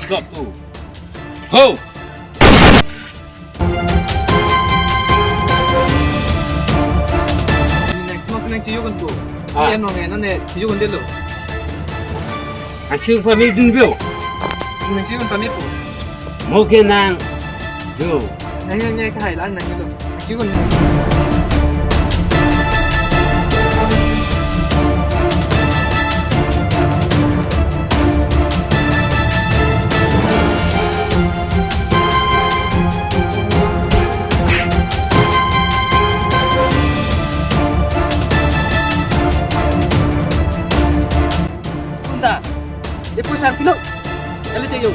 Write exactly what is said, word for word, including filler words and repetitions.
Stop tu. Ho! Nang, nang, nang chiyo kan tu. Ah. Si ano nang, nang chiyo kan delo. Achiyo pami dun bio. Nang chiyo kan pami po. Mo ke nang. Yo. Nang, nang, nang, kahai lang, nang, nang. Chiyo kan. Kunda, e poisa pilo, kali te yo.